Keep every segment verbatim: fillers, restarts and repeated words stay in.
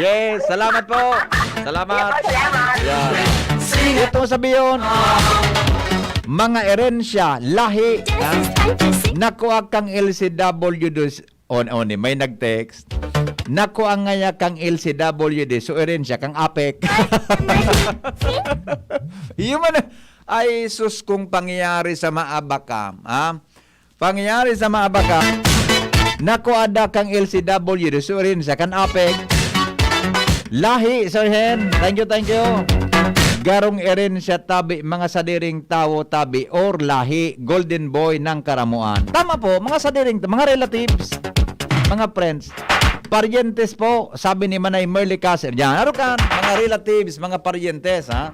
Yes, salamat po. Salamat. Yes, salamat. Yeah. Ito sabiyon, mga erensya, lahi, ha? Nakuha kang L C W dos, on, on, eh, may nag-text. Nakuha ngaya kang L C W D, so erensya kang apek. Yun man, ay sus, kung pangyayari sa maabak ka, ha? Pangyayari sa maabak ka, nakuha da kang L C W D, so erensya kan apek. Lahi, Sir Hen. Thank you, thank you. Garong erensya tabi, mga sadiring tawo tabi, or lahi, golden boy ng karamuan. Tama po, mga sadiring, mga relatives, mga friends, paryentes po, sabi ni Manay Merly Caser. Diyan, arukan, mga relatives, mga paryentes, ha?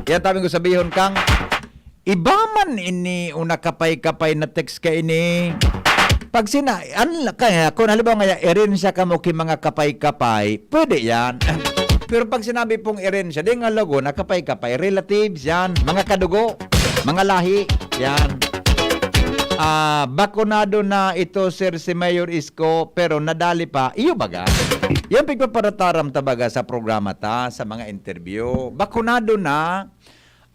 Yan tabi ko sabihon kang, iba man ini o nakapay-kapay na text ka ini. Pag sina-, an-, kaya, kung halimbawa nga, erensya ka mo ki mga kapay-kapay, pwede yan. Pero pag sinabi pong erensya, di nga logo, nakapay-kapay, relatives yan, mga kadugo, mga lahi, yan. Ah, bakunado na ito, Sir, si Mayor Isko, pero nadali pa. Iyo baga? Yan pigpaparataram ta baga sa programa ta, sa mga interview. Bakunado na,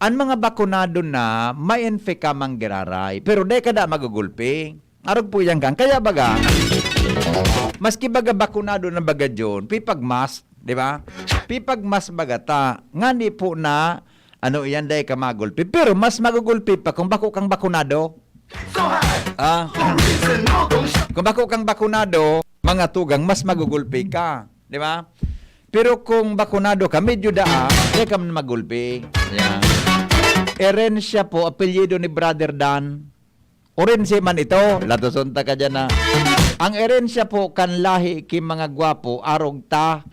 an mga bakunado na, ma-infect ka man giraray, pero dai ka da magugulpi. Arog po yan kan. Kaya baga, maski baga bakunado na baga John, pipag-mask, di ba? Pipag-mask baga ta, ngani po na, ano yan, dai ka magulpi. Pero mas magugulpi pa kung bako kang bakunado. Ah, kung bako kang bakunado, mga tugang, mas magugulpi ka. Di ba? Pero kung bakunado ka, medyo daa, dai ka man magulpi. Yan. Erensya po, apelyido ni Brother Dan. Orense man ito, latoson ta ka dyan na. Ang erensya po kan lahi ki mga gwapo, arog ta.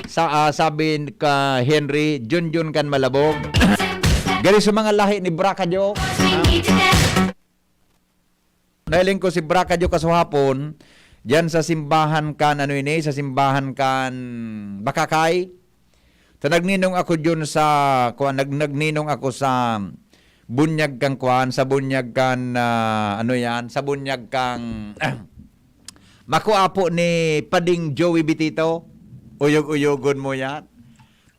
Sa, ah, sabi ka Henry, Junjun kan Malabog. Gari sa mga lahi ni Bracadyo. Nahiling ko si Bracadyo kasuhapon, diyan sa simbahan kan, ano ini, sa simbahan kan Bakakay. Ta nagninong ako diyon sa, kuwan, nag-, nagninong ako sa bunyag kan, kuwan, sa bunyag kan, ah, ano yan, sa bunyag kang, makuapo ni Pading Joey Bitito. Uyog-uyogon mo yan.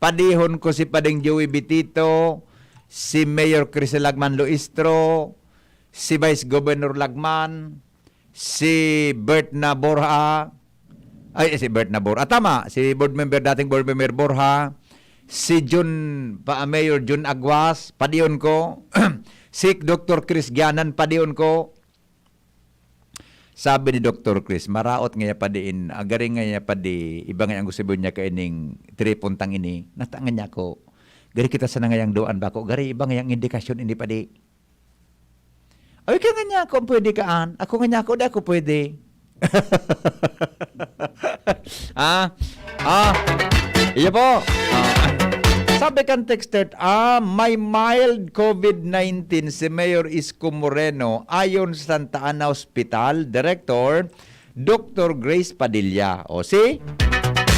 Padihon ko si Pading Joey Bitito, si Mayor Crisel Lagman Luistro, si Vice Governor Lagman, si Bert na Borja, ay, si Bert na Borja, ah, tama, si board member, dating board member Borja, si Jun, pa, Mayor Jun Aguas, padihon ko, si Doktor Chris Gianan, padihon ko. Sabi ni Doktor Chris, "Maraot ngaya padi in, ah, gari ngaya padi, iba ngaya ang gusto niya kaining tripon tang ini." Natangan niya ako. Gari kita sa nangayang duan bako, gari iba ngayang indikasyon ini padi. Ay, ka nga niya ako, pwede kaan. Ako nga niya ako, di ako pwede. Ah, ah, iyo po. Ah, sabi kan texter, ah, may mild covid nineteen si Mayor Isko Moreno ayon sa Santa Ana Hospital Director, Doktor Grace Padilla. O, see?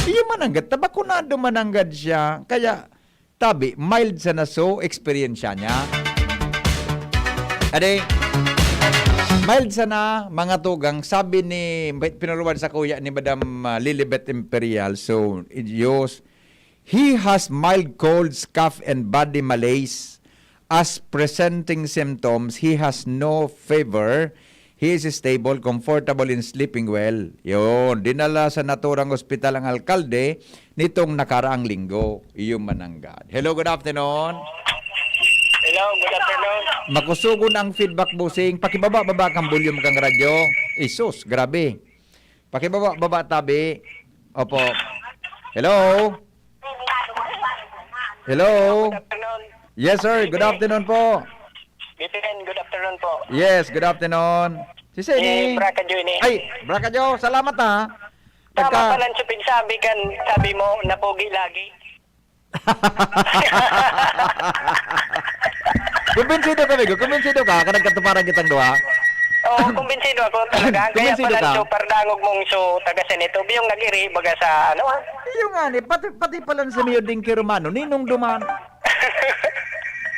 Iyo mananggad, tabakunado mananggad siya. Kaya, tabi, mild sana so eksperyensya niya. Ade, mild sana, mga tugang, sabi ni, pinaruwad sa kuya ni Madam, ah, Lilibet Imperial, so, Diyos, he has mild colds, cough, and body malaise. As presenting symptoms, he has no fever. He is stable, comfortable in sleeping well. Yun, dinala sa naturang ospital ang alkalde nitong nakaraang linggo. Iyo mananggad. Hello, good afternoon. Hello, good afternoon. Makusugon ang feedback, bossing. Pakibaba-baba kang volume kang radyo. Isus, grabe. Pakibaba-baba, tabi. Opo. Hello? Hello? Good afternoon. Yes, sir. Good afternoon po. B P N, good afternoon po. Yes, good afternoon. Si Seni. Eh, Braka Joy ni. Ay, Braka Jo, salamat, ha. Tama Pagka pala ang supig sabi kan, sabi mo, napugi lagi. Kumbinsido ka, amigo. Kumbinsido ka, kanang katuparan kitang duha. Oo, kumbinsido ako talaga. Kaya Kumbinsido pala ka? super dangog mong so taga Senito. Biyong nag-iri, baga sa ano, ah. Iyo nga ni, pati, pati pala sa Mayor Dinky Romano, ninong duman.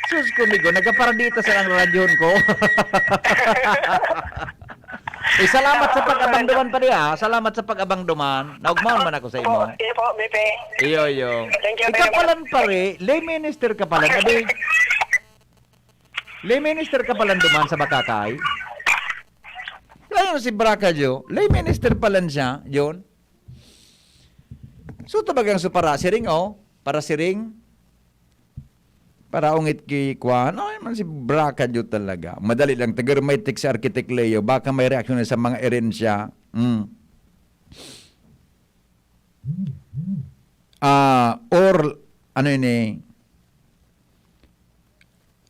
Sus ko, amigo, nagkaparadita sa ang radyon ko. Eh, salamat sa pag-abang duman, pare, ah. Salamat sa pag-abang duman. Naugmaon man ako sa imo. Sige po, sige po, Mipe. Iyo, iyo. Thank you very much. Ikaw palan, pare, lay minister ka palan, abi. Lay minister ka palan duman sa Bakakay. Kaya si Braca Jo, lay minister palan siya, John. So, tabagang so para siring, oh. Para siring. Para ungit ki kuan. Ay, man si Braca Jo talaga. Madali lang. Tagar may text si Architect Leo. Baka may reaksyon na sa mga erensya. Mm. Ah, or, ano ini?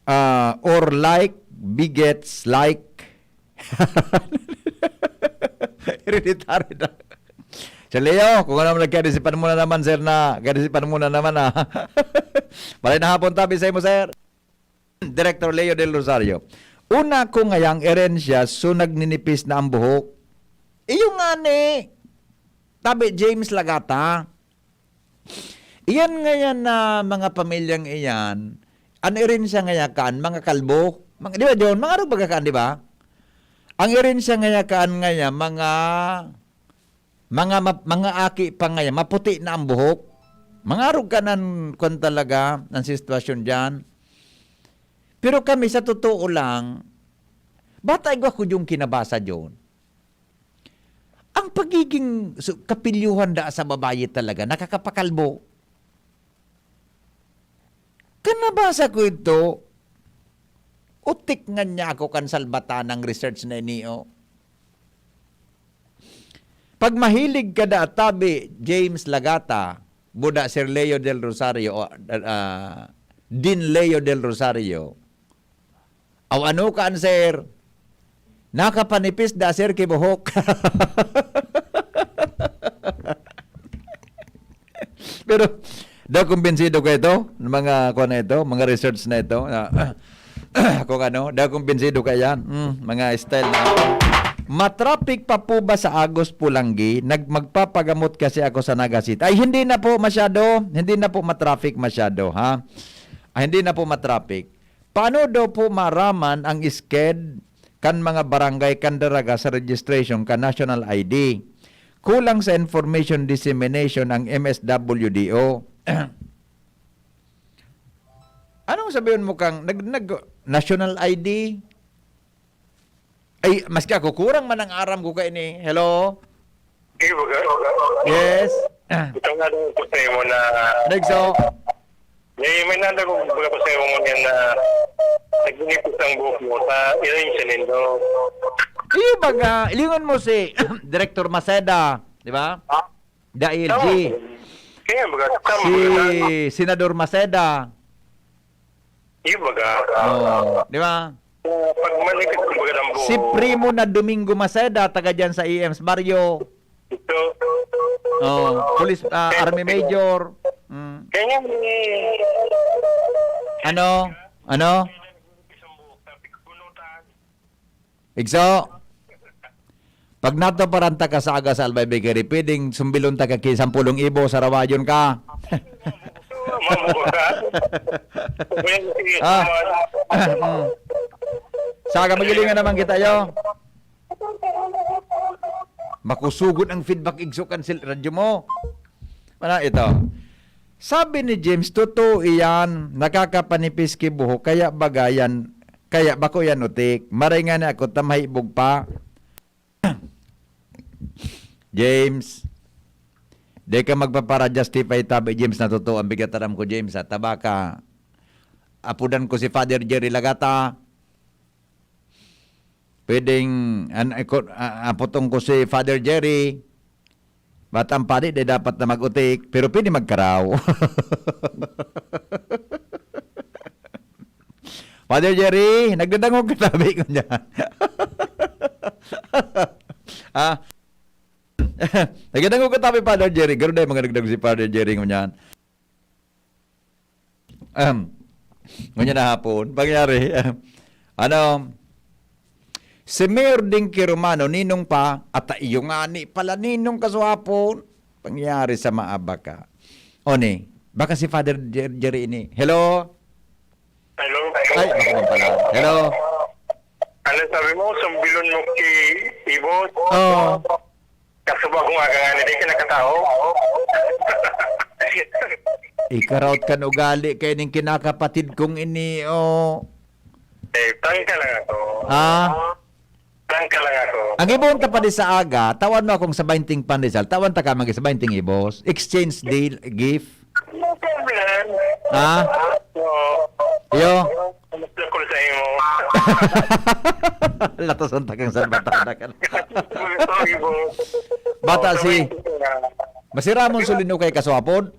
Ah, or like, begets like. Hereditary na. Sa Leo, kung ano man nagkadisipan mo na naman, sir, na kadisipan mo na naman, ah. Maray na hapon, tabi sa imo, sir. Director Leo Del Rosario. Una ko ngayang erensya, so nagninipis na ang buhok. Iyo nga ni, tabi James Lagata. Iyan ngayan na mga pamilyang iyan, an erensya ngaya kaan, mga kalbo. Mga, di ba, John? Mga arog baga kaan, di ba? Ang erensya ngaya kaan ngaya, mga, mga, ma-, mga aki pa ngaya, maputi na ang buhok. Mga arog ka nan, kwan talaga, ang sitwasyon dyan. Pero kami, sa totoo lang, bata igwa ko yung kinabasa, John. Ang pagiging su-, kapilyuhan da sa babayi talaga, nakakapakalbo. Kan nabasa ko ito, utik nga niya ako kan salbatanang research na ini, oh. Pag mahilig ka da, tabi, James Lagata, buda Sir Leo Del Rosario, o, ah, Din Leo Del Rosario, aw ano ka, an, sir? Nakapanipis da, sir, ki buhok. Pero, daw kumbinsido ka ito, mga kuwan na ito, mga research na ito, na, kung ano, daw kumbinsido ka yan, mm, mga style na. Matraffic pa po ba sa Agos Pulanggi? Nag-, magpapagamot kasi ako sa Naga City. Ay, hindi na po masyado, hindi na po matraffic masyado, ha? Ah, hindi na po matraffic. Paano daw po maaraman ang sked kan mga barangay kan daraga sa registration kan national I D? Kulang sa information dissemination ang M S W D O. Anong sabihin mo kang nag, nag, national I D? Ay, maski ako, kurang man ang aram ko kaini. Hello? Sige, baga. Yes. Ito nga daw po sa imo na Nagso? May, may nanda ko baga po sa imo ngunyan na nagninipis ang buhok mo sa ilan yung sinindo. Iyo baga, ilingon mo si Director Maceda, di ba? Ah? Da I L G. Tama. Kaya baga, tama Si baga. Senador Maceda. Iyo baga. Oh, di ba? Ah, pag manipis, kumbaga, ng buhok. Si Primo na Domingo Maceda, taga dyan sa E M's Barrio. Ito. Oh, police, ah, Kaya Army Major. Mm. Kaya nga, eh. Ano? Ano? Igso? Pag natuparan ta ka sa aga sa Albay Bakery, pwedeng sumbilon ta ka ki sampulong ibo, sarawayon ka. Mabuga. Ah. Mm. Sa aga, magilingan naman kita, yo. Makusugod ang feedback, igso, cancel radyo mo. Wala ito. Sabi ni James, "Totoo iyan, nakakapanipis ki buhok, kaya baga yan, kaya bako yan utik. Maray nga na ako, tamahibog pa." James, di ka magpapara-justify tabi, James, na totoo ang bigat aram ko, James, ha? Tabaka, apudan ko si Father Jerry Lagata. Pwedeng, an-, ako, a-, aputong ko si Father Jerry. Batang padi, di dapat na mag-utik, pero pwede magkaraw. Father Jerry, nagdadangog ka tabi ko niyan. Ah, nagdadangog ka tabi, Father Jerry. Garo na yung mga nagdangog si Father Jerry ko niyan. Ahem. Ngunyan na hapon, pangyari, ano, si Mayor Dinky Romano, ninong pa, at iyo nga ni pala, ninong kasuhapon, pangyari sa maaba ka. O ni, baka si Father Jer-, Jerry ini. Hello? Hello? Ay, baka man pala. Hello? Ano sabi mo? Sumbilon mo ki, Ibos. Oo. Kasubag ko nga ka nga, hindi ka nakatao. Ikaraot kan ugali kay ning kinakapatid kong ini, oh. Eh, tangka lang ako. Ha? Tangka lang ako. Ang ibon ta pa di sa aga, tawan mo akong sa bainting pandesal, tawan ta ka mag sa bainting ibos. Exchange deal, gift. No problem. Ha? Oo. Yo. Kumusta ko sa imo? Latasan ta kang salbatana ka na. Sorry, bro. Bata Oh, si sorry. Masiramon sulino kay kaswapon.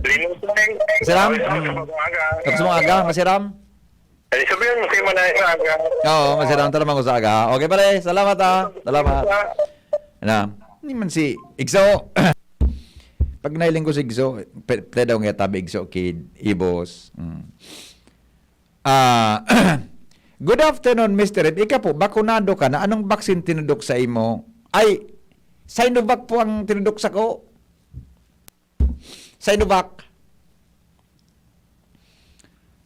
Lino, sorry. Siram? Sorry, Mm. sa mga aga. Tapos mga aga, masiram? Ay, sabihan mo, kay Manay sa aga. Oo, masiram talaga ako sa aga. Okay, pare. Salamat, ah. Salamat. Na, hindi man si Igso. Pag nailing ko si Igso, pe-, pwede daw nga tabi Igso, kid, Ibos. Mm. Ah, good afternoon, Mister Ed. Ika po, bakunado ka na. Anong vaccine tinudok sa imo? Ay, Sinovac po ang tinudok sa ko. Sinovac.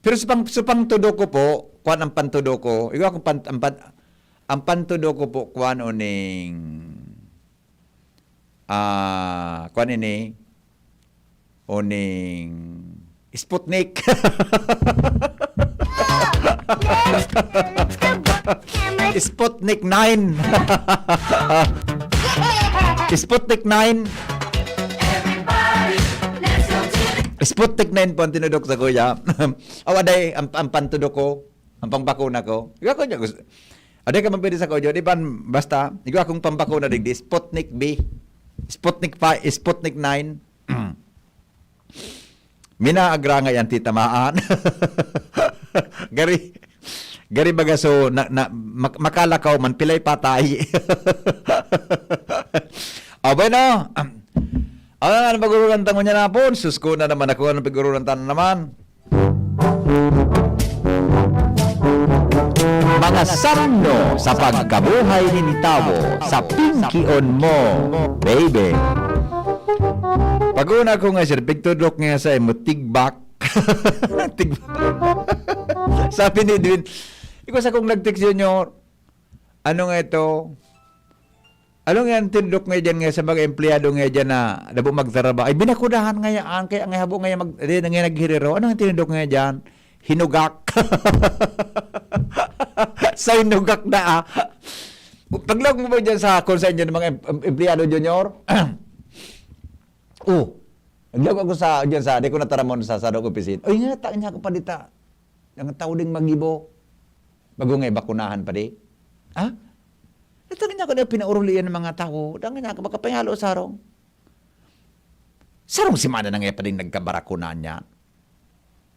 Pero sa pang-, sa pangtudo ko po, kuwan ang pantudo ko. Igo akong pan-, ang pan-, ang pantudo ko po, kuwan o ning, ah, kuwan ini, o ning Sputnik. Sputnik nine. Sputnik nine. Sputnik nine po ang tinudok sa kuya. Awa day, ang, ang pantudok ko, ang pangbakuna ko. Igo ako niya gusto. Aday ka man pwede sa kuya, di ba, basta, igo akong pambakuna digdi, Sputnik B. Sputnik five, Sputnik nine. Minaagrangay an titamaan. Gari, gari baga so, na, na, mak-, makalakaw man, pilay patay. Ah, bueno. Ano na, ano pag-urulan tango niya na po? Sus ko na naman, ako, ano pag-urulan tango naman? Mga samno sa pagkabuhay nin tawo sa pingkion mo, baby. Pag-una ko nga, sir, pigtudok nga sa imo, tigbak. Tigbak. Sabi ni Edwin, ikaw sa kong nag-text, Junior, ano nga ito? Ano nga ang tindok nga dyan nga sa mga empleyado nga dyan na dabo magtrabaho? Ay, binakudahan nga yan, kaya nga habo nga yan mag-, di na nga naghiriro. Ano nga tindok nga dyan? Hinugak. Sa hinugak na, ah. Paglaog mo ba dyan sa, kung sa inyo ng mga em-, em-, empleyado, Junior? Oh, naglaog ako sa, dyan sa, di ko nataramon sa, sa opisina. Uy, nga, ta-, niya ako pa dita. Ang tao ding magibo. Bago nga bakunahan pa di. Ha? Ito rin ako na pinaurulian ng mga tao. Dang nga ako makapangalo sarong. Sarong simana na nga pa din nagkabarakunan niya.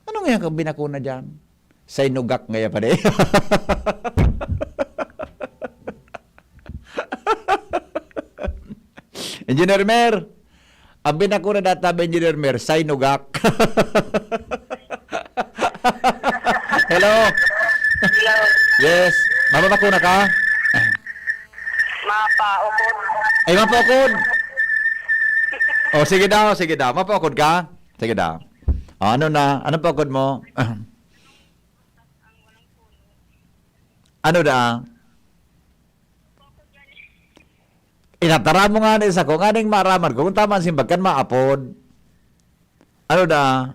Ano nga ka binakuna dyan? Sa inugak nga pa di. Engineer Mer, abi na ko na data ba, Engineer Mer, sa inugak. Hello? Hello. Yes. Mapapakuna ka? Mapa, ukod. Ay, mapaukod. Oh, sige daw, sige daw. Mapaukod ka? Sige daw. Oh, ano na? Ano pa ukod mo? Ano da? Inatara mo nga ni sa ko, nganing maaraman ko, kung tama ang simbag kan maapod. Ano da?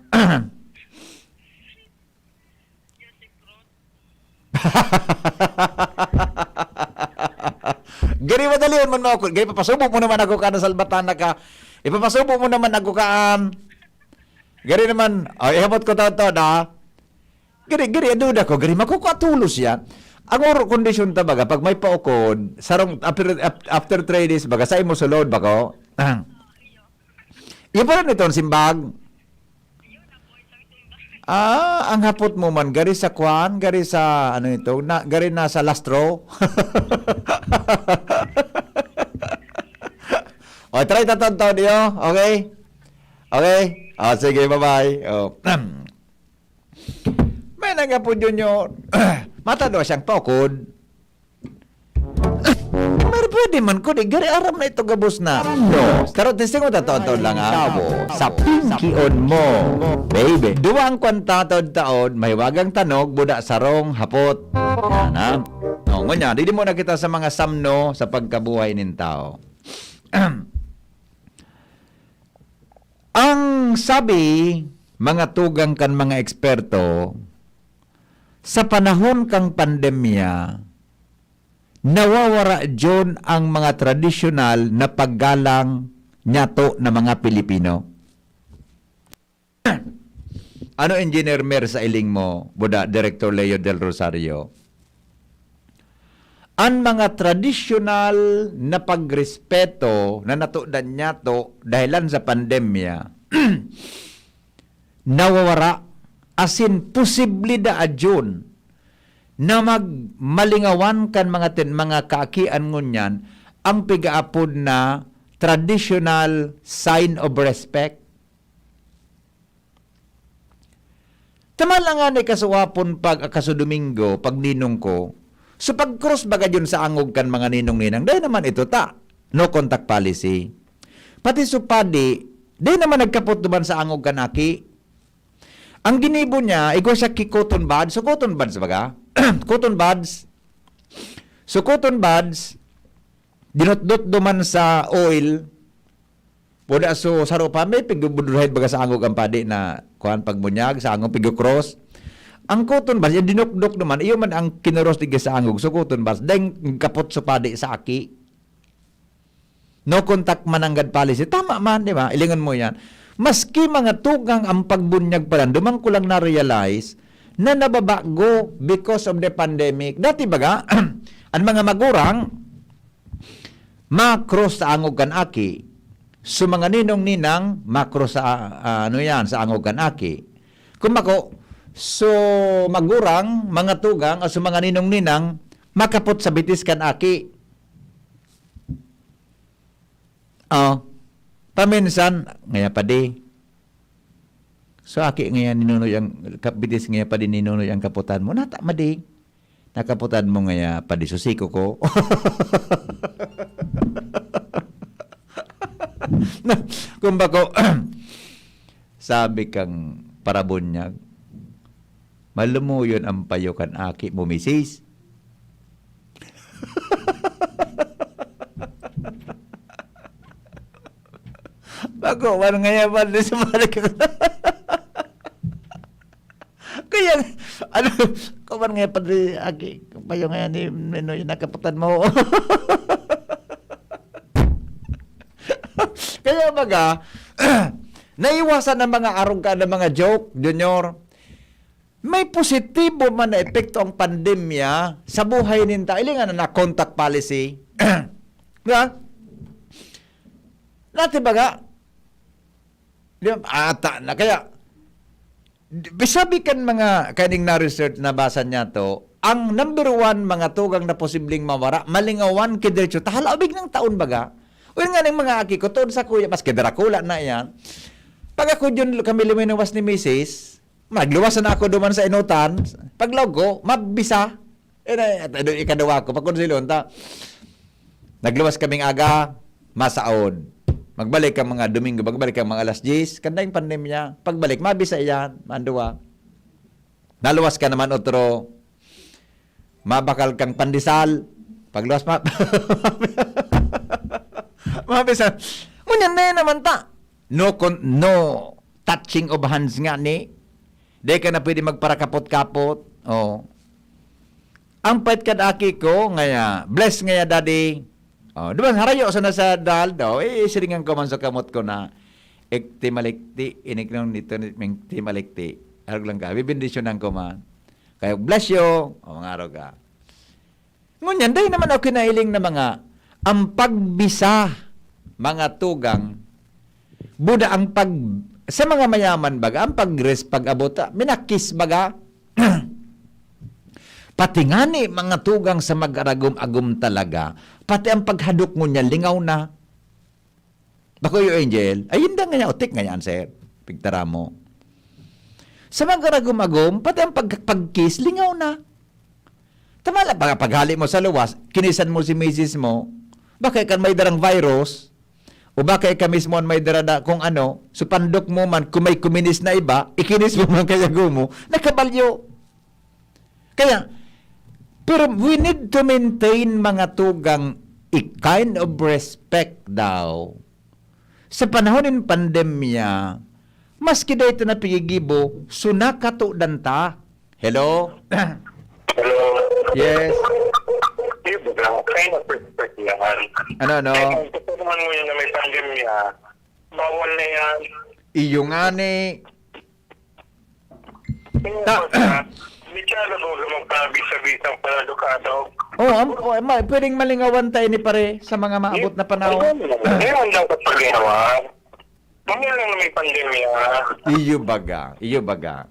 Gari madali man mo ako. Gari papasubo mo naman ako ka na salbatan na ka. Ipapasubo mo naman ako ka, um, gari naman. Oh, ihapot ko taon-taon, ha? Gari, gari, ang duda ko, gari, makukuha tulos yan. Ang oro kondisyon ta baga, pag may paukod, sarong after, af-, after three days, baga, sa imo sulod, bako? Iyo pa rin ito, ang simbag. Ah, ang hapot mo man, gari sa kwan, gari sa, ano ito, na, gari na sa lastro. O, try ta ton, ton, iyo. Okay? Okay? O, sige, bye-bye. O. May nagapod yun yun. Matado siyang paukod. Pero pwede man ko, di gari aram na ito gabos na. No. Pero testing mo, tataon-taon lang, ah. Tabo sa pingkion mo, baby. Duwang kwanta taon-taon, mahiwagang tanog, buda sarong hapot. Yan, ha? O, Ngunyan, didi mo na kita sa mga samno sa pagkabuhay nin tao. Ang sabi, mga tugang kan mga eksperto, sa panahon kang pandemya, nawawara dyan ang mga tradisyonal na paggalang nyato na mga Pilipino. Ano, Engineer Mer, sa iling mo, buda, Director Leo Del Rosario? An mga tradisyonal na pagrespeto na natudan nyato dahelan sa pandemya, nawawara, asin posible da adyon na mag-, malingawan kan mga tin-, mga kaakian ngunyan ang pigaapod na traditional sign of respect. Tamala nga ni kasuwapon pag akaso Domingo, pag ninong ko, so pag cross baga yun sa angog kan mga ninong ninang, dahil naman ito ta, no contact policy. Pati so padi, dahil naman nagkapot duman sa angog kan aki. Ang ginibo niya, igwa siya ki cotton buds. So cotton buds baga? Cotton buds. So cotton buds, dinutdot duman sa oil, Puda so saro pa, may pigbubudrahay baga sa angog ang padi na, kuwan, pagbunyag, sa angog, pigkukros. Ang cotton buds, yung dinukdok naman, iyo man ang kinuros digdi sa angog, so cotton buds, deng kapot so padi sa aki. No contact mananggad policy. Tama man, di ba? Ilingon mo yan. Maski mga tugang ang pagbunyag pa lang, duman ko lang na-realize na nababago because of the pandemic. Dati baga, ang mga magurang, ma-cross sa angog kan aki. So, mga ninong-ninang, ma-cross sa, ah, ano yan, sa angog kan aki. Kung bako, so, magurang, mga tugang, o so, mga ninong-ninang, makapot sa bitis kan aki. Oh, paminsan, ngaya pa di. So, aki ngaya ni Nunoy ang, ka-, bitis ngaya pa di ni Nunoy ang kaputan mo. Nata, madi. Nakaputan mo ngaya pa di, susiko ko. Kung bako, sabi kang parabunyag, malumuyon ang payo kan aki mo, misis. Bako, ano ngaya pa di sa balik? Kaya, ano, kuman nga, Padre Aki, payo nga ni Ninoy, nakaputan mo. Kaya baga, naiwasan ang mga arog ka ng mga joke, Junior. May positibo man na epekto ang pandemya sa buhay ninta. Ilingan na, na contact policy. Di ba? Nati baga, di ba? Ata na. Kaya, Di-, sabi kan mga kaning na-research, nabasa niya to, ang number one, mga tugang na posibleng mawara, malingawan ki diretso, ta halaubig ng taon baga. O yun nga ng mga aki ko, toon sa kuya, maski darakula na yan. Pag ako dyan, kami luminuwas ni misis, magluwas na ako duman sa inutan, paglaog ko, mabisa. Eh, na, at, ano, ikaduwa ko, pagkonsilon ta. Nagluwas kaming aga, masaod. Magbalik ang mga Domingo, magbalik ang mga alas diyes, kandang pandemya. Pagbalik, mabisa iyan, manduwa. Naluwas ka naman otro, mabakal kang pandesal. Pagluwas, ma-, mabisa. Ngunyan na yan naman ta. No con-, no touching of hands nga ni. Di ka na pwede magparakapot-kapot. Oh. Ang pait kad aki ko, ngaya, "Bless ngaya, Daddy." Oh, di ba, harayo sana sa dal daw, eh, siringan ko man sa kamot ko na, "Ikti malikti, iniknong nito ni Mingti malikti." Arog lang ka, bibendisyonan ko man. Kaya, "Bless you." O, mga arog ka. Ngunyan, dahil naman ako kinailing na mga, ang pagbisa, mga tugang, buda ang pag, sa mga mayaman baga, ang pag-rest, pag-abot, ah, minakis baga. Pati ngani, mga tugang sa mag-aragom-agom talaga, pati ang paghadok ngunyan, lingaw na. Bako iyo, Angel. Ay, hindi nga niya, utik nga yan, sir. Pigtara mo. Sa mag-aragom-agom, pati ang pag-, pag-kiss, lingaw na. Tama lang, pag, paghali mo sa luwas, kinisan mo si misis mo, baka kan may darang virus, o baka ika mismo ang may darada kung ano, so pandok mo man, kung may kuminis na iba, ikinis mo man kaya gumo, nakabalyo. Kaya, Pero we need to maintain, mga tugang, a kind of respect daw. Sa panahon nin pandemya, maski dai ta na pigigibo, so nakatodan ta. Hello? Hello. Yes. Di ba, kind of respect yan. Ano, ano? Kaya kung gusto naman mo yun na may pandemya, bawal na yan. Iyo nga ni. Kaya Ta- pagka, di siya nag-, magpabisa-bisang paladukado. Oh, am- oh, ma- pwedeng malingawan tayo ni pare sa mga maabot na panahon. Ayun, ayun ang dapat paglingawan. Mamaya lang na may pandemya. Iyo baga, iyo baga.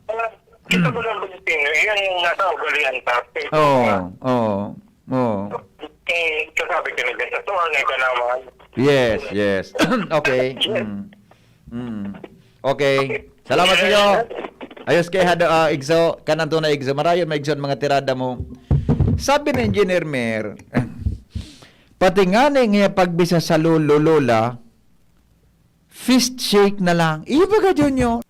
Kita ko lang Pilipino, yan yung nasa ugalian sa atin. Oo, oo, oo. Eh, kasabi ka na din sa tuwan, ito naman. Yes, yes. Okay. Mm. Mm. Okay. Salamat sa iyo. Ayos kay hado, ah, Igso. Kanan to na Igso. Marayon, may Igso ang mga tirada mo. Sabi ni Engineer Mer, pati nga ni nga pagbisa sa lolo, lola, fist shake na lang. Iyo baga, Junior?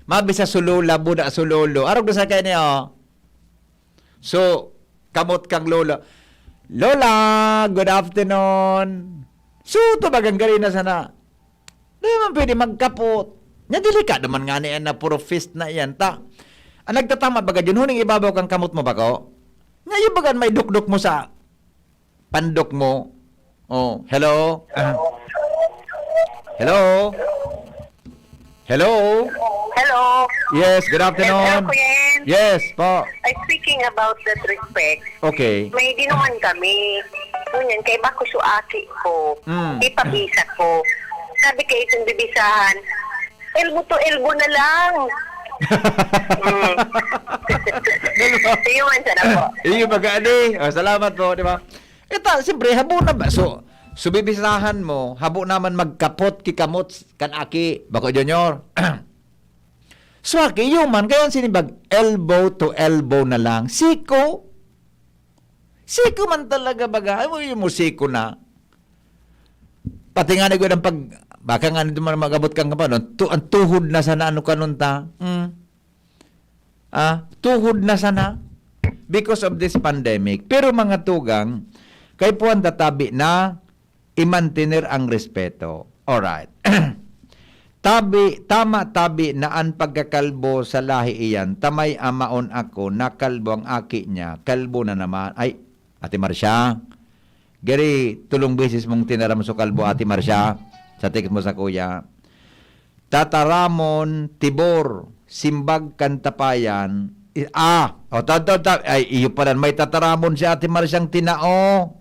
Mabisa su lola, buda su lolo. Arog na sa kayo niya, oh. So, kamot kang lolo. "Lola, good afternoon." So, to bagang gali na sana. Di man pwede magkapot. Nya, delikado man nga ni na puro fist na iyan. Ta, ang nagtatama baga dyan, huning ibabaw kang kamot mo bako? Nya, yung baga may dukdok mo sa pandok mo. Oh, hello? Ah. Hello? Hello? Hello. Yes, good afternoon. Hello, Kuya Yen. Yes, po. Ay, speaking about that respect, Okay. May dinuman kami. Ngunyan, kay bako su aki ko. Mm. Ipabisa ko. Sabi kay itong bibisahan, "Elbow to elbow na lang." Mm. Dalawa. Iyo man sana po. Iyo, baga, adi. Oh, salamat po, di ba? Ita, siyempre, habo na ba? So, subibisahan mo, habo naman magkapot, kikamot, kan aki, bako Junior. So, aki, iyo man, kaya ang sinibag, elbow to elbow na lang. Siko? Siko man talaga, baga. Ay, mo, yung musiko na. Pati nga na ang pag, baka nga nito man mag-abot kang kapanon, tu-, ang tuhod na sana, ano kanon ta? Hmm. Ah, tuhod na sana because of this pandemic. Pero mga tugang, kay puwan tatabi na i-mantener ang respeto. Alright. Tabi, tama tabi na an pagkakalbo sa lahi iyan, ta may amaon ako, nakalbo ang aki niya, kalbo na naman. Ay, Ate Marcia, gari tolong beses mong tinaram so kalbo, Ate Marcia, sa text mo sa kuya. Tataramon, Tibor, simbag kan tapayan. I-, ah, o, ta, ta, ta, ay, iyo pala, may tataramon si Ate Marciang tinao.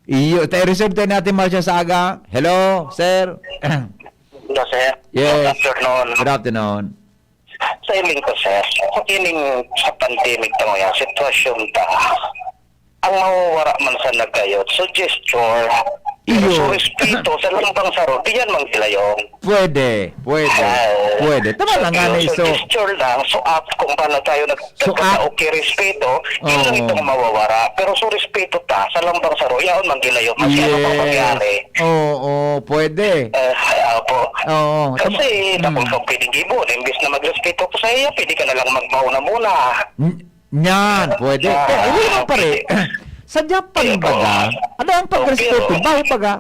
Iyo, ta, i-reserve tayo ni Ate Marcia sa aga. Hello, sir. Hello, sir. Yes. Good afternoon. Good afternoon. Sa iling ko, sir, sa kining sa pandemic ta ngayon, sitwasyon ta, ang mawawara man sa nagkayot, so gesture, pero Iyo. so respeto sa lambang saro, diyan mang sila yun. Pwede, pwede, Ah, pwede. Tama so, lang nga na so iso. gesture lang, so act kung paano tayo nag-, So nagkatao act. kay respeto, yun lang Oo. itong mawawara. Pero so respeto ta, sa lambang saro, yaon mang gilayo, mas ano pang Yes. mangyari. Oo, pwede. Eh, apo. Oo, tama. Kasi, Mm. tapos kung pwedeng gibo, imbis na magrespeto ko sa iya, pwede ka na lang magmauna muna. N-, yan, pwede. Ah, Pero, hindi naman pare. okay. Sa Japan Ayun po. baga, ano ang pagrespeto? Okay. Baho baga?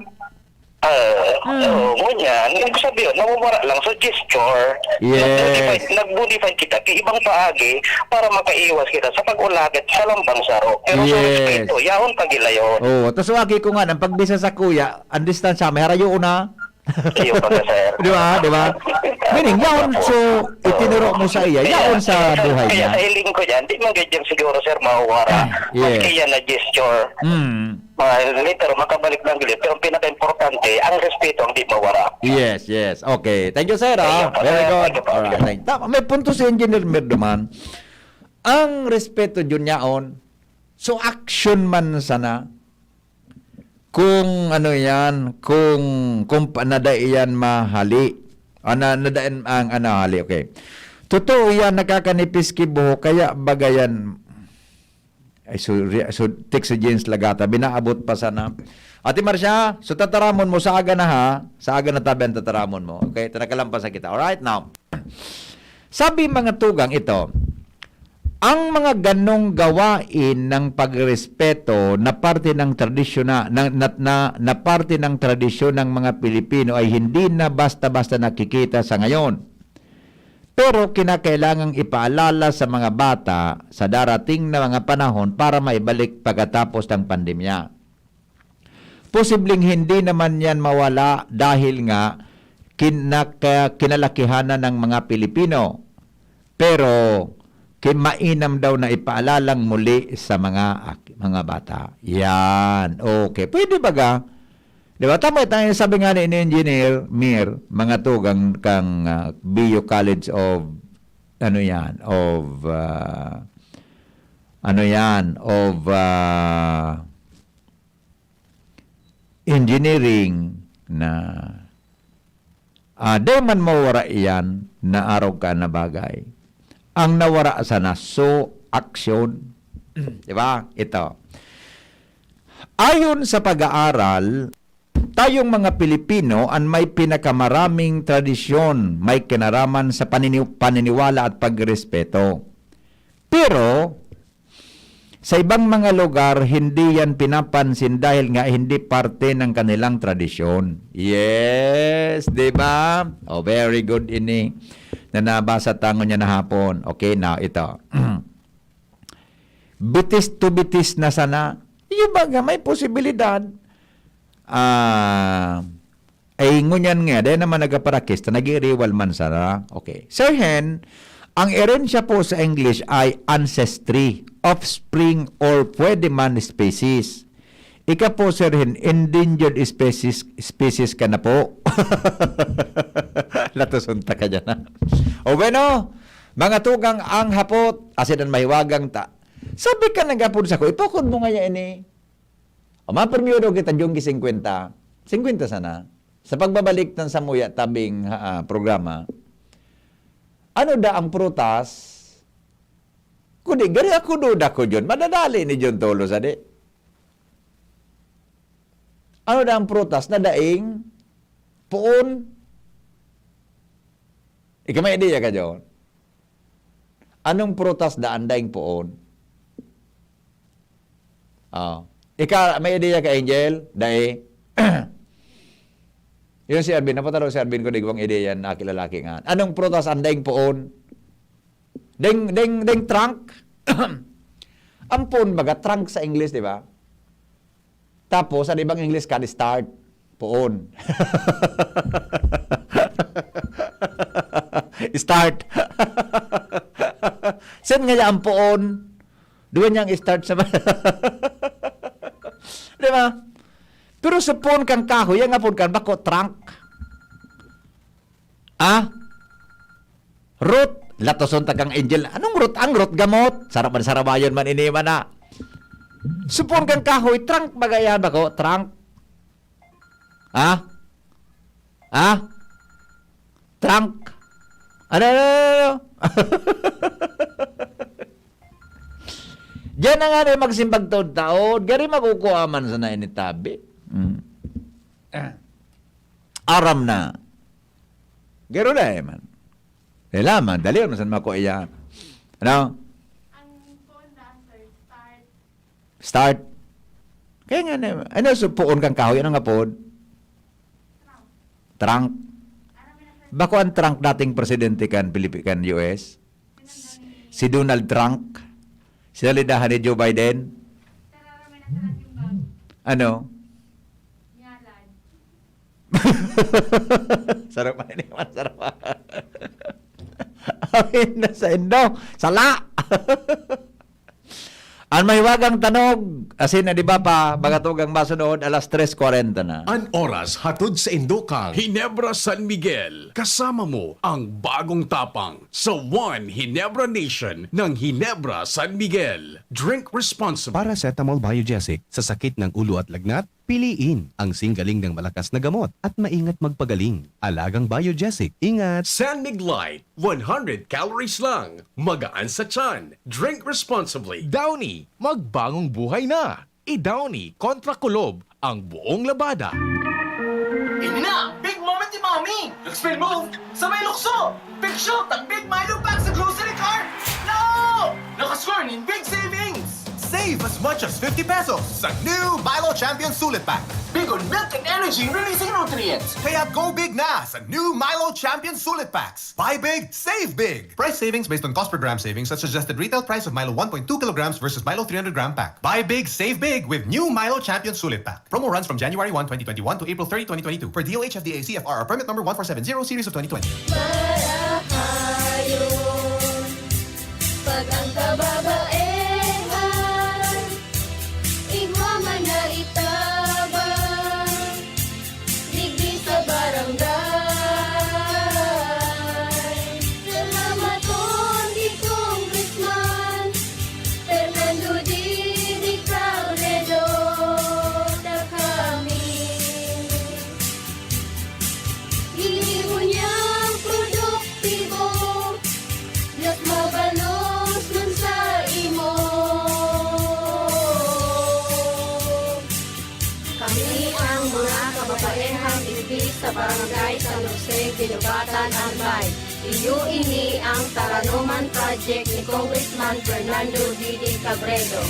Ah, Mm. oo, ngunyan, ang sabi yun, nawawara lang sa gesture. Yes. Nag-modify, nag-modify kita sa ibang paagi para makaiwas kita sa pag-ulagit sa lambang saro. Pero sa Yes. respeto, yaon pagilayon. Oo, tas wagi ko nga, ang pagbisa sa kuya, ang distansya, may harayo na. Iyo pa ka, sir. Di ba? Di ba? Meaning, yaon, Opo. so, itinuro mo sa iya, Kaya, yaon sa kaya, buhay kaya niya. sa hiling ko yan, di man ganyan siguro, sir, mawawara. Ah, yes. Maski yan na gesture. Mm. Mga later, makabalik ng gilid. Pero ang pinaka-importante, ang respeto ang di mawara. Yes, yes. Okay. Thank you, sir, ah. Thank you, Very sir. good. Thank you, sir. Alright. Thank you. Tama, may punto si Engineer Merdoman. Ang respeto, yun yaon. So, action man sana. Kung ano yan, kung, kung pa-, nadai yan mahali. Ah, na, nadai ang, ano, hali. Okay. Totoo yan, nakakanipis ki buhok, kaya baga yan. Ay, so, re-, so, text si Jens Lagata, binaabot pa sana. Ate Marcia, so tataramon mo, sa aga na ha, sa aga na tabi ang tataramon mo. Okay, ito nakalampas na kita. Alright, now. Sabi mga tugang ito, Ang mga ganong gawain ng pagrespeto na parte ng tradisyon na, na, na, na, na parte ng tradisyon ng mga Pilipino ay hindi na basta-basta nakikita sa ngayon. Pero kinakailangang ipaalala sa mga bata sa darating na mga panahon para maibalik pagkatapos ng pandemya. Posibleng hindi naman yan mawala dahil nga kinaka-, kinalakihan na ng mga Pilipino. Pero kin-, mainam daw na ipaalalang muli sa mga ak-, mga bata. Yan. Okay. Pwede baga? Di ba? Tama tayo. Sabi nga ni Engineer Mir, mga tugang kang, ah, B U College of, ano yan, of, ah, ano yan, of, ah, engineering na, ah, di man mawara iyan na arog ka na bagay. Ang nawara sana so aksyon. Di ba? Ito. Ayon sa pag-aaral, tayong mga Pilipino an may pinakamaraming tradisyon, may kinaraman sa panini-, paniniwala at pagrespeto. Pero, sa ibang mga lugar, hindi yan pinapansin dahil nga hindi parte ng kanilang tradisyon. Yes, di ba? Oh, very good ini na nabasa tango niya na hapon. Okay, now ito. Bitis to bitis na sana. Yung baga, may posibilidad. Ah, ay, ngunyan nga, dahil naman nagkaparakis na nag-iiriwal man sana. Okay. Sir Hen, ang erensya po sa English ay ancestry, offspring, or pwede man species. Ika po, Sir Hen, endangered species, species ka na po. Latuson ta ka dyan, ha? O bueno, mga tugang ang hapot, asin an mahiwagang ta. Sabi ka nagapod sa ko, ipakod mo nga yan ini. O, mapremyo daw kita, Junggi, singkwenta. Singkwenta sana. Sa pagbabalik ng samuya tabing, ha, ah, programa, ano da ang prutas? Kundi, gari ako duda ko, John. Madadali ni John Tolo, sadi. Ano da ang prutas na daing poon? Ika may ideya ka, John? Anong prutas da ang daing poon? Ah. Ika, may ideya ka, Angel? Dai. Yun si Arvin. Napatalo si Arvin ko, di ko bang ideya na kilalaki nga. Anong prutas ang daing poon? Daing, daing, daing trunk? Ang poon, baga, trunk sa English, di ba? Tapos, sa ibang English ka, start. Poon. Start. Saan nga ang poon? Duwa niyang start sa ba-, di ba? Pero sa poon kang kahoy, ang apod kan bako, trunk. Ah? Root, latoson ta kang Angel. Anong root? Ang root, gamot. Sarap man, sarabayon man, ini man na. Sa poon kang kahoy, trunk, bagayan bako, trunk. Ha? Ha? Trunk. Ano, ano, ano, ano? Diyan na nga rin magsimbag taod-taod. Gari makukuha man sa nainitabi. Mm. Ah. Aram na. Garo na eh, man. Kailangan, dali man sa mga kuya. Ano? Ang phone dancer, start. Start. Kaya nga na, ano sa poon kang kahoy? Ano nga poon? Trunk. Bako ang trunk dating presidente kan Pilipi-, kan U S? Si Donald Trunk? Sinalidahan ni Joe Biden? Ano? Sarap pa rin naman, sarap pa. Amin na sa indo. Sala! Ang mahiwagang tanog, asin na di ba pa, magatugang masunod, alas tres kwarenta na. An oras hatod sa indo kang Ginebra San Miguel. Kasama mo ang bagong tapang sa One Ginebra Nation ng Ginebra San Miguel. Drink responsibly. Paracetamol Biogesic sa sakit ng ulo at lagnat, piliin ang singgaling ng malakas na gamot at maingat magpagaling. Alagang Biogesic, ingat! San Mig Light, one hundred calories lang. Magaan sa tiyan. Drink responsibly. Downy, magbagong buhay na. I-Downy kontra kulob ang buong labada. Ini na, big moment ni Mommy! Nag-spell move sa may lukso! Big shoot ang Big Milo pack sa grocery cart! No! Naka Score nin big savings! Save as much as fifty pesos sa new Milo Champion Sulit Pack. Big on milk and energy releasing nutrients. Kaya go big na sa new Milo Champion Sulit Packs. Buy big, save big. Price savings based on cost per gram savings at suggested retail price of Milo one point two kilograms versus Milo three hundred gram pack. Buy big, save big with new Milo Champion Sulit Pack. Promo runs from January one, twenty twenty-one to April thirty, twenty twenty-two, per D O H F D A C F R or permit number one four seven zero series of twenty twenty. Marahayon, pag ang kababaehan, igwa man na itabang, digdi sa barangay. Salamaton ki Congressman Fernando Didi Cabredo, ta kami. Ginibo niyang produktibo, mas mabalos man sa imo. Kami ang mga kababaehang digdi sa Barangay San Jose, Guinobatan, Albay. Iyo ini ang Taranoman Project ni Congressman Fernando Didi Cabredo.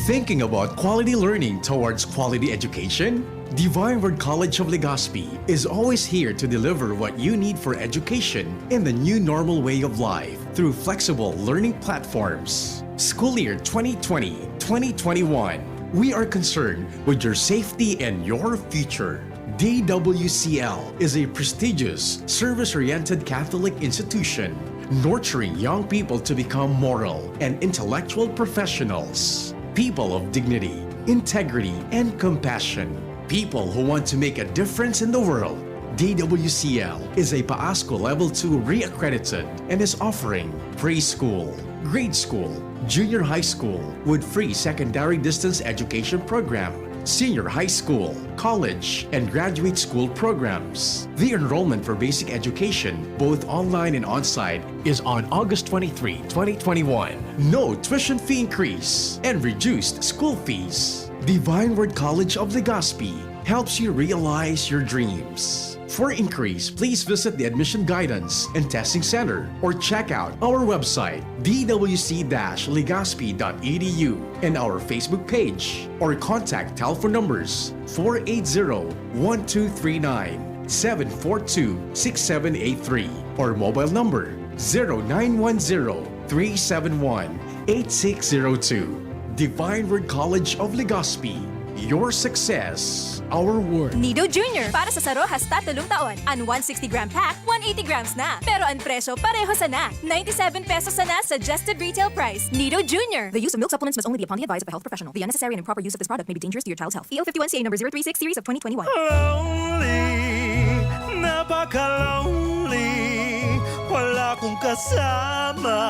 Thinking about quality learning towards quality education? Divine Word College of Legazpi is always here to deliver what you need for education in the new normal way of life through flexible learning platforms. School year twenty twenty, twenty twenty-one, we are concerned with your safety and your future. D W C L is a prestigious, service oriented Catholic institution nurturing young people to become moral and intellectual professionals, people of dignity, integrity, and compassion, people who want to make a difference in the world. D W C L is a PAASCO Level two re-accredited and is offering preschool, grade school, junior high school with free secondary distance education program, senior high school, college, and graduate school programs. The enrollment for basic education, both online and on-site, is on August twenty-three, twenty twenty-one. No tuition fee increase and reduced school fees. Divine Word College of Legazpi helps you realize your dreams. For inquiries, please visit the Admission Guidance and Testing Center or check out our website, d w c dash legazpi dot e d u, and our Facebook page, or contact telephone numbers four eight zero, one two three nine, seven four two, six seven eight three, or mobile number zero nine one zero, three seven one, eight six zero two. Divine Word College of Legazpi, your success, our word. Nido Junior, para sa saro hasta tolong taon. An one sixty gram pack, one eighty grams na. Pero an presyo, pareho sana. Ninety-seven pesos sana suggested retail price. Nido Junior. The use of milk supplements must only be upon the advice of a health professional. The unnecessary and improper use of this product may be dangerous to your child's health. E O fifty-one C A number zero three six series of twenty twenty-one. Lonely, napaka-lonely. Wala kong kasama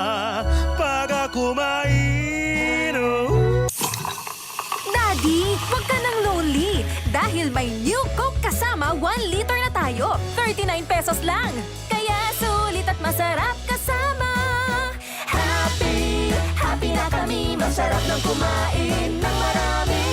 pag ako mainom. Daddy, wag ka nang lonely dahil may New Coke Kasama one liter na tayo. Thirty-nine pesos lang. Kaya sulit at masarap kasama. Happy, happy na kami. Masarap nang kumain ng marami.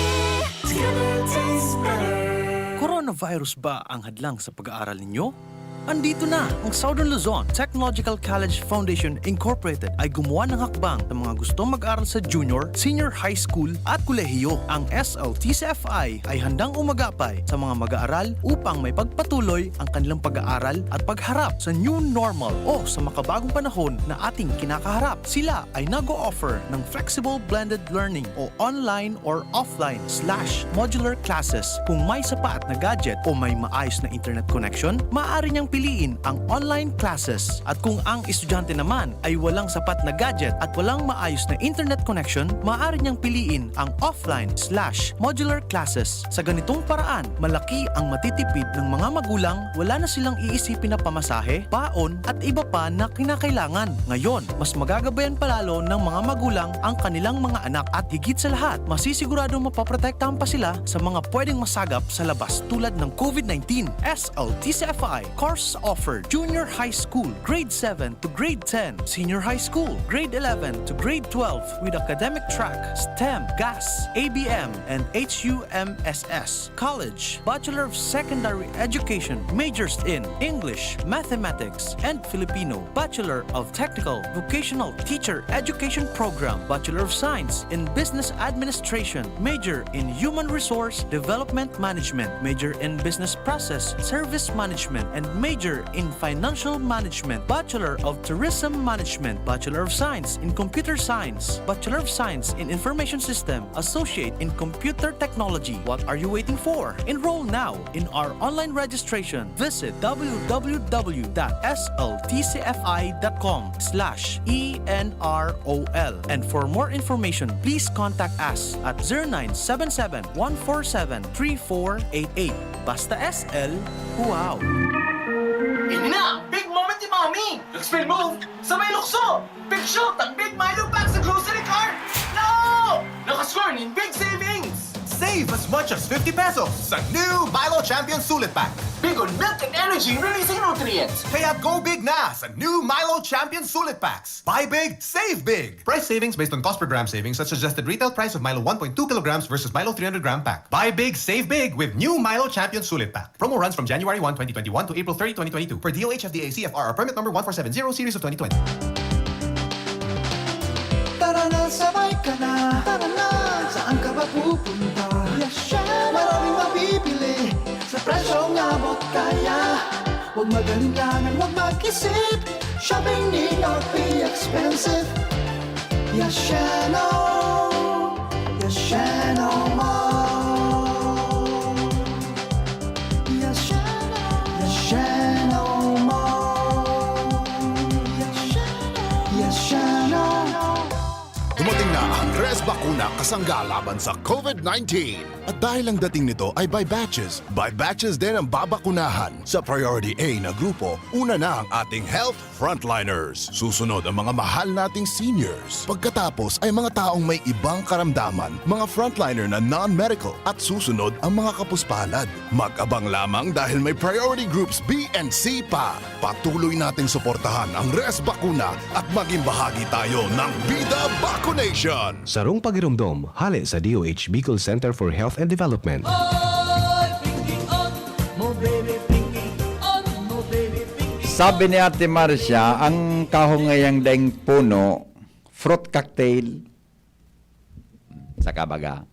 It's gonna taste better. Coronavirus ba ang hadlang sa pag-aaral ninyo? Andito na! Ang Southern Luzon Technological College Foundation Incorporated ay gumawa ng hakbang sa mga gustong mag-aral sa junior, senior high school at kolehiyo. Ang S L T C F I ay handang umagapay sa mga mag-aaral upang maipagpatuloy ang kanilang pag-aaral at pagharap sa new normal o sa makabagong panahon na ating kinakaharap. Sila ay nag-o-offer ng flexible blended learning o online or offline slash modular classes. Kung may sapat na gadget o may maayos na internet connection, maaari niyang piliin ang online classes. At kung ang estudyante naman ay walang sapat na gadget at walang maayos na internet connection, maaari niyang piliin ang offline slash modular classes. Sa ganitong paraan, malaki ang matitipid ng mga magulang, wala na silang iisipin na pamasahe, baon, at iba pa na kinakailangan. Ngayon, mas magagabayan pa lalo ng mga magulang ang kanilang mga anak at higit sa lahat, masisiguradong mapoprotektahan pa sila sa mga pwedeng masagap sa labas tulad ng COVID nineteen. S L T C F I Core Courses offered: junior high school, grade seven to grade ten, senior high school, grade eleven to grade twelve, with academic track, STEM, GAS, A B M, and H U M S S. College, Bachelor of Secondary Education, majors in English, Mathematics, and Filipino, Bachelor of Technical Vocational Teacher Education Program, Bachelor of Science in Business Administration, major in Human Resource Development Management, major in Business Process Service Management, and major in Financial Management, Bachelor of Tourism Management, Bachelor of Science in Computer Science, Bachelor of Science in Information System, Associate in Computer Technology. What are you waiting for? Enroll now in our online registration. Visit w w w dot s l t c f i dot com slash e n r o l. And for more information, please contact us at zero nine seven seven, one four seven, three four eight eight. Basta S L, wow! Ini na ang big moment ni Mommy! Nag-spin move sa may lukso! Big shot ang Big Milo Pack sa grocery cart! No! Nakascore nin big savings! Save as much as fifty pesos sa new Milo Champion Sulit Pack. Big on milk and energy releasing nutrients. Kaya go big na sa new Milo Champion Sulit Packs. Buy big, save big. Price savings based on cost per gram savings at suggested retail price of Milo one point two kilograms versus Milo three hundred gram pack. Buy big, save big with new Milo Champion Sulit Pack. Promo runs from January one, twenty twenty-one to April thirty, twenty twenty-two, per D O H F D A C F R R permit number one four seven zero series of twenty twenty. Tara na, sabay ka na. Tara na, saan ka ba pupunta? Maraming mabibili sa presyong abot kaya. Huwag mag-alinlangan, huwag mag-isip. Shopping need not be expensive. Yashano, Yashano Mall. Yashano, Yashano Mall. Yashano, Yashano. Dumating na ang Res Bakuna kasangga laban sa COVID nineteen. At dahil ang dating nito ay by batches, by batches din ang babakunahan. Sa Priority A na grupo, una na ang ating health frontliners. Susunod ang mga mahal nating seniors. Pagkatapos ay mga taong may ibang karamdaman, mga frontliner na non-medical. At susunod ang mga kapuspalad. Mag-abang lamang dahil may priority groups B and C pa. Patuloy nating suportahan ang Res Bakuna at maging bahagi tayo ng Bida Bakunation! Sarong pagiromdom, hale sa D O H Bicol Center for Health and Development. Sabi ni Ate Marcia, ang kahoy ngayang daing puno, fruit cocktail. Saka baga,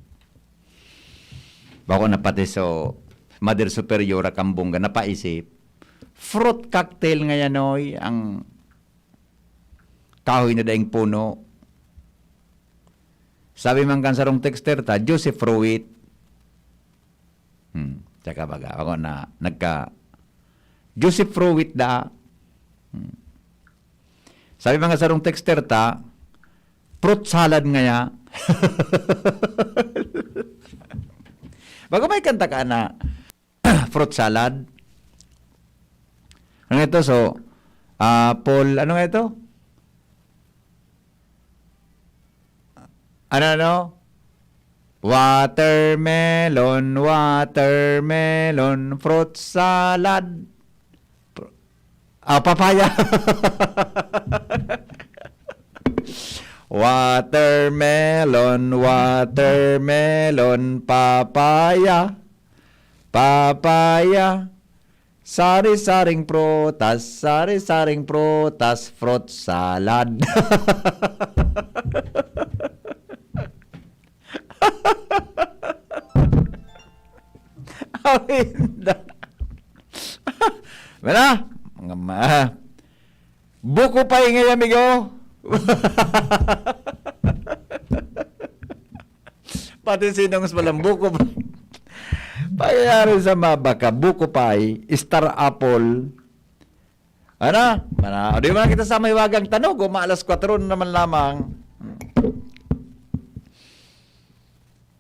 bako na pati so Mother Superiora Kambunga napaisip, fruit cocktail ngayon oy ang kahoy na daing puno. Sabi man kan sarong texter ta, juicy fruit. Hmm, tsaka baga, ako na, nagka, juicy fruit da. Hmm. Sabi man kan sarong texter ta, fruit salad ngaya. Baga may kanta ka na, fruit salad. Ano ito? So, apple, ano nga ito? Ano, ano? Watermelon, watermelon, fruit salad. Ah, papaya. Watermelon, watermelon, papaya. Papaya. Sari-saring prutas, sari-saring prutas, fruit salad. Awinda. Mara, mga ma-, buko pa ingay, amigo. Pati sinong sa palang buko pa. Pangyayari sa mabaka, buko pie, star apple. Ano? Mana, di man kita sa may wagang tanog, o maalas kwatro na naman lamang.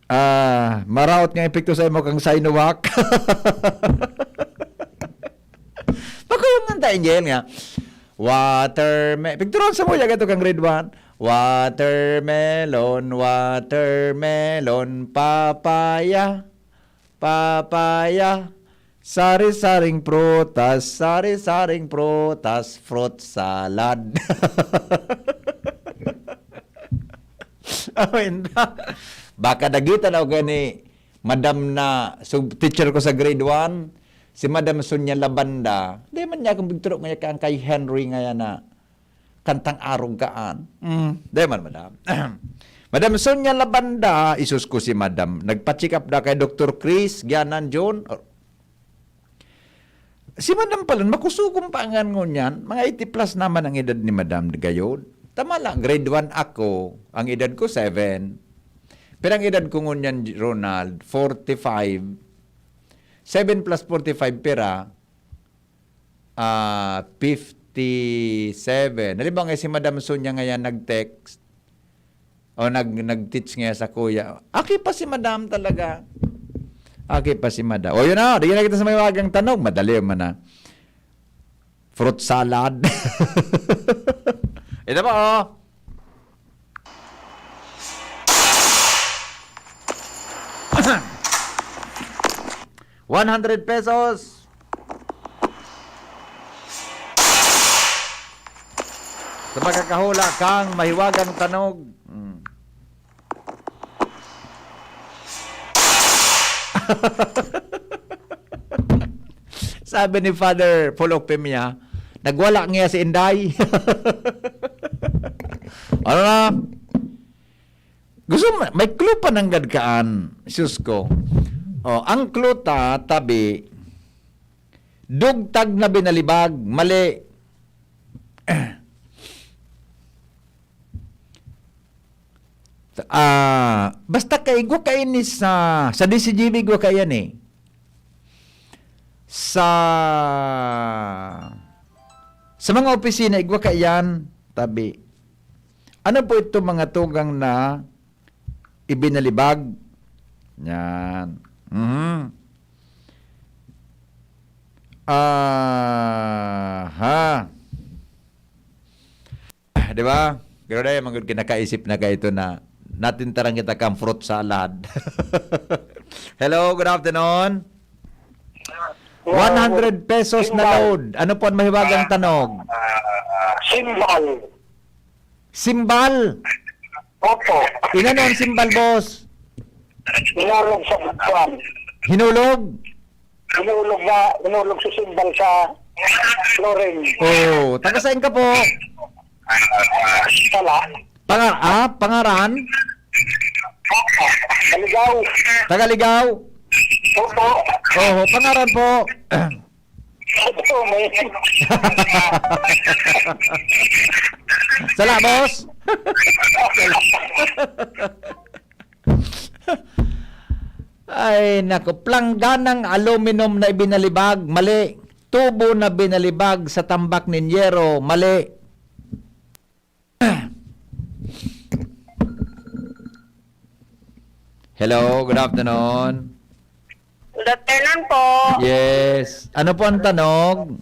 Ah, maraot nga epekto sa imo kang Sinovac. Pakuyong man ta, Angel, nga. Waterme-, pictureon sa mo, yaga to kang grade one. Watermelon, watermelon, papaya, papaya, Sari-saring prutas, sari-saring prutas, fruit salad. Amin na. Baka dagitan ako gani, madam na, so, teacher ko sa grade one, si Madam Sonia Labanda. Di man niya akong pagturo ngayon kay Henry ngayon na kantang arog kaan. Mm, di man, madam. Madam Sonia Labanda, isus ko si madam. Nagpa-check up na kay Doktor Chris, Gianan, John. Si madam pala, makusugong pa ang ngunyan. Mga eighty plus naman ang edad ni madam gayod. Tama lang, grade one ako, ang edad ko seven. Pero ang edad ko ngunyan, Ronald, forty-five. Seven plus forty-five pira, ah, fifty-seven. Halimbawa nga si Madam Sonia ngayon nag-text o nag-, nag-teach ngayon sa kuya. Aki pa si Madam talaga. Aki pa si Madam. O yun na, digyan na kita sa may wagang tanog. Madali man na. Fruit salad. Ito pa, oh. One hundred pesos. Sa makakahula kang mahiwagang tanog. Hmm. Sabi ni Father Polok Pimia, "Nagwala niya si Inday." Ano na? Gusto mo, may clue pa nanggad kaan, sus ko. Oh, ang clue ta, tabi, dugtag na binalibag, mali. Ah, basta kay igwa kaini sa, sa D C G B, igwa kaiyan eh. Sa, sa mga opisina, igwa kaiyan, tabi. Ano po ito mga tugang na ibinalibag? Yan. Mhm. Aha. Ah, di ba? Pero dahil mga kinakaisip na kayo ito na natin tarang kita kang fruit salad. Hello, good afternoon. One hundred pesos na load. Ano po ang mahiwagang tanog? Ah, simbal. Simbal? Opo. Inano ang simbal, boss? Hinulog sa buwan. Hinulog? Hinulog na, hinulog si simbal sa flooring. Oh, taga saan ka po? Sala. Pangar-, ah, pangaran? Kaligaw. Taga Ligao? Opo. Oho, pangaran po? Opo, may Sala, boss? Ay, naku. Plangganang aluminum na ibinalibag. Mali. Tubo na binalibag sa tambak nin yero. Mali. Hello, good afternoon. Good afternoon po. Yes. Ano po ang tanog?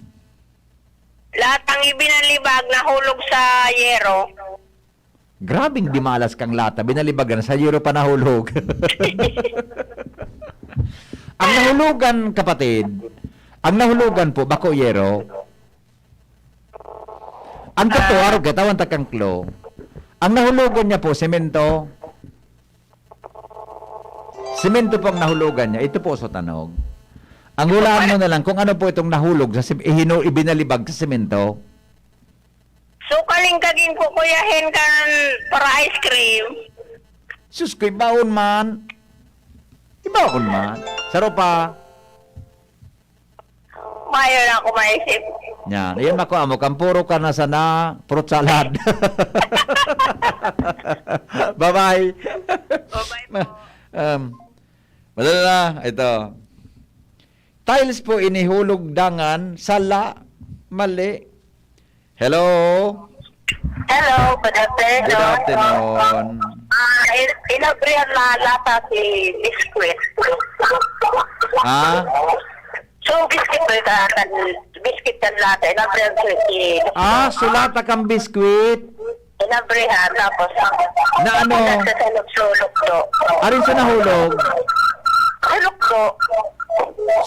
Latang ibinalibag, nahulog sa yero. Grabing dimalas kang lata, binalibagan sa yero pa nahulog. Ang nahulugan, kapatid, ang nahulugan po, bako yero. Ang totoo, Ah. arog, katawan ta kang clue. Ang nahulogan niya po, semento. Semento po ang nahulogan niya. Ito po sa tanog. Ang hulaan mo na lang kung ano po itong nahulog sa sim-, ihino-, ibinalibag sa semento. So, kaling kagin ko, Kuya Hen, kan para ice cream. Sus, ko'y baon man. Ibaon man. Saro pa. Mayo na ako maisip. Yan. Iyan ako, amo, kampuro ka na sana, fruit salad. Bye-bye. Bye-bye po. Um, madali na. Ito. Tiles po inihulog dangan, sala, mali. Hello? Hello, good afternoon. Good afternoon. Ah, in-, inabrihan na lata si biscuit. Ha? So, biscuit ba ka, kan, biscuit kan lata, inabrihan ko si Ah, sulata kang biskwit. Inabrihan, tapos Na ano? Nasa salog-sulog do. Arin sa nahulog? Sulukdo.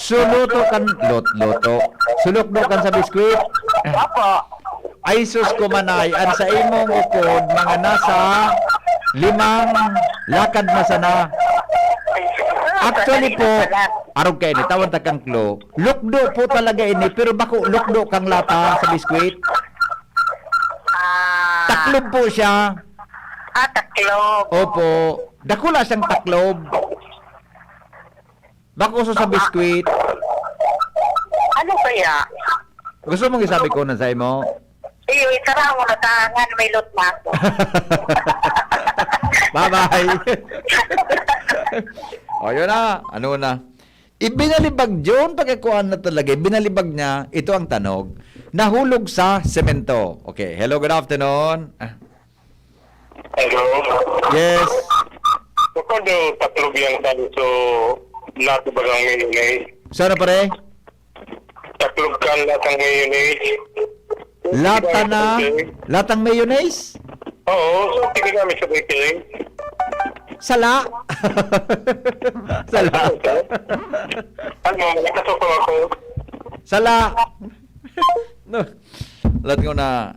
Suluto kan, lut-, luto. Sulukdo kan sa biskwit. Opo. Ay, sus ko, manay, ang sa imong ukod, mga nasa limang lakad na sana. Actually po, arog kaini, tawan ta kang clue. Lukdo po talaga ini, pero bako lukdo kang lata sa biskwit. Ah. Taklob po siya. Ah, taklob. Opo. Dakula siyang taklob. Bako sa biskwit. Ano kaya? Gusto mong isabi ko na sa imo? Iyo, itara mo na ta, nga may lot na ako. Bye-bye. O, yun na. Ano na? Ibinalibag, John, pagkakuan na talaga. Ibinalibag niya, ito ang tanog. Nahulog sa semento. Okay. Hello, good afternoon. Ah, Hello. Yes. Baka daw taklob yang tanso lahat bagang mayonnaise. Sana, pare? Taklob kan latang mayonnaise. Lata na, Okay. latang mayonnaise? Oo, so sige namin sa bakery. Sala. Sala. Ano, nakasoko ako. Sala. No. Lahat ko na.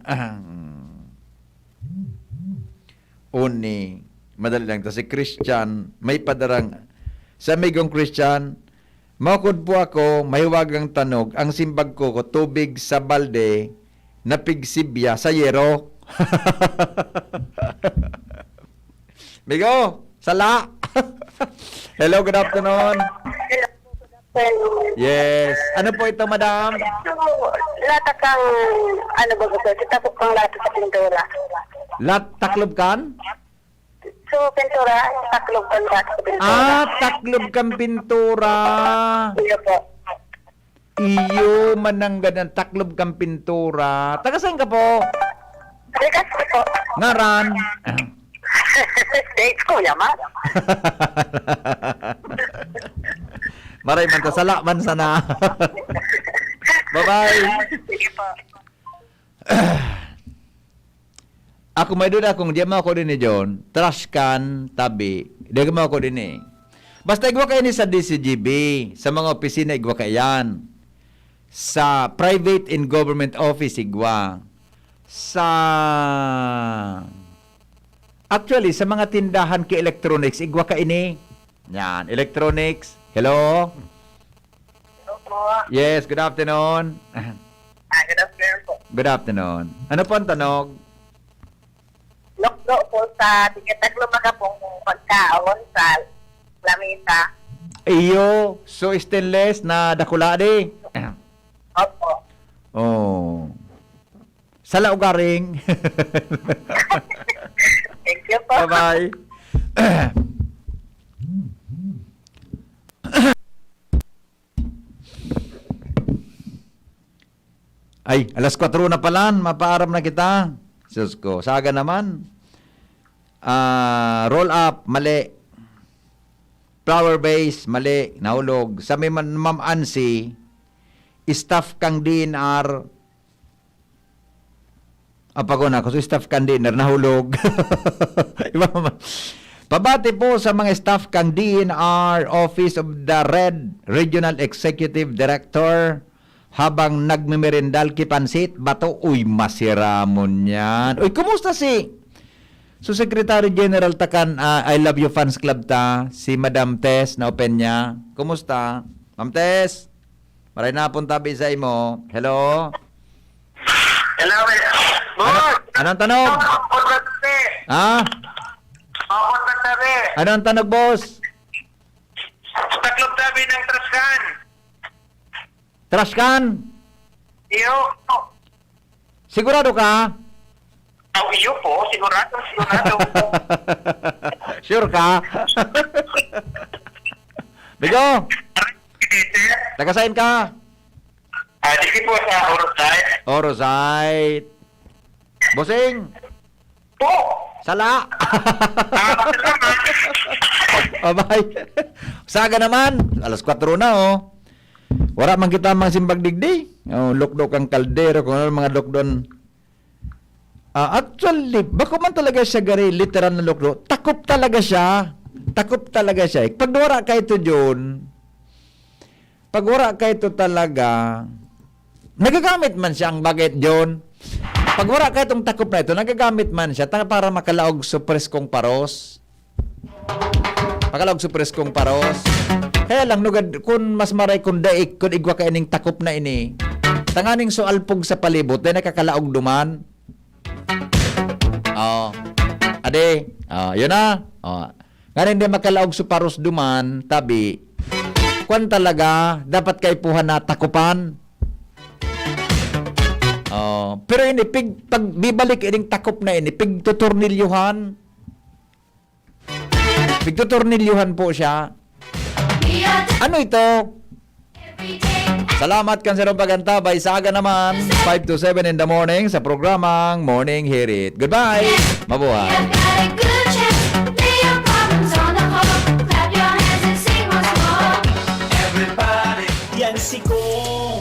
Oni, madali lang ta. Si Christian, may padarang, sa amigong Christian, "Maukod po ako, mahiwagang tanog, ang simbag ko, ko tubig sa balde, napigsibya sa yero." Migo, sala. Hello, good afternoon. Yes. Ano po ito, madam? So, lata kang, ano ba gusto? Sa takop kang lata sa pintura. Lat-, taklob kan? So, pintura, taklob kang lata sa pintura. Ah, taklob kang pintura. Iyo po. Iyo, mananggad ang taklob kang pintura. Taga saan ka po? Taga Castro po. Ngaran? Date ko, yaman. Maray man ta, sala man sana. Bye-bye. Sige po. Ako may duda kung di mo ako din ni John, trash can, tabi, di mo ako din eh. Basta igwa kayo ni sa D C G B, sa mga opisina igwa kayan. Sa private and government office igwa. Sa, actually, sa mga tindahan ki electronics, igwa ka ini. Yan, electronics. Hello? Hello po. Yes, good afternoon. Ah, good afternoon po. Good afternoon. Ano po ang tanog? Lukdo po sa tigataglo mga pong pagkaon sa lamesa. Iyo, so stainless na dakula di. Opo. Oh. Sala ugaring. Thank you po. Bye-bye. Ay, alas kwatro na pala, mapaaram na kita. Sus ko, saga naman. Ah, roll up, mali. Flower base, mali. Nahulog. Sa may man, Ma'am Ansi, staff kang D N R, Apagon ako, so staff kan D N R nahulog. Iba naman. Pabati po sa mga staff kang D N R Office of the Red Regional Executive Director habang nagmemerendal ki pansit, bato. Uy, masiramon yan. Uy, kumusta si, so, Secretary General ta kan, ah, I Love You Fans Club ta, si Madam Tess na open niya? Kumusta? Ma'am Tess? Maray na pong tabi sa imo. Hello? Hello, hello. Ano, Boss! Anong tanog? Opod na tabi. Ha? Opod na tabi. Anong tanog, boss? Taklob tabi ng trash can. Trash can? Iyo. Sigurado ka? Aw, iyo po. Sigurado, sigurado po. Sure ka? Bigo, Hindi, sir. Taga saan ka? Ah, dito po sa Orosay. Orosay. Bossing! Po! Sala! Ah, salamat. Abay. Saga naman. Alas kwatro na, oh. Wala man kita mang simbag digdi. Oh, lukdo kang kaldero, kung ano mga lukdon. Ah, actually, bako man talaga siya gari literal na lukdo. Takop talaga siya. Takop talaga siya. Pag wara ka ito, John, pag wara ka ito talaga, nagagamit man siya ang bagay, John. Pag wara ka itong takop na ito, nagagamit man siya ta-, para makalaog sa preskong paros. Makalaog sa preskong paros. Kaya lang, nugad, kun mas maray kun daig, kun igwa ka ining takop na ini, tanganing so alpog sa palibot, dai nakakalaog duman. Oh. Ade, oh, yun na. Oh. Ngayon, hindi makalaog sa paros duman, tabi. Kwan talaga, dapat kaipuhan na takupan. Oh, pero ini, pig, pag bibalik ining takop na ini, pigtutornilyohan. Pigtutornilyohan po siya. Ano ito? Salamat kan sarong pagantabay. Sa aga naman, five to seven in the morning sa programang Morning Hirit. Goodbye! Mabuhay!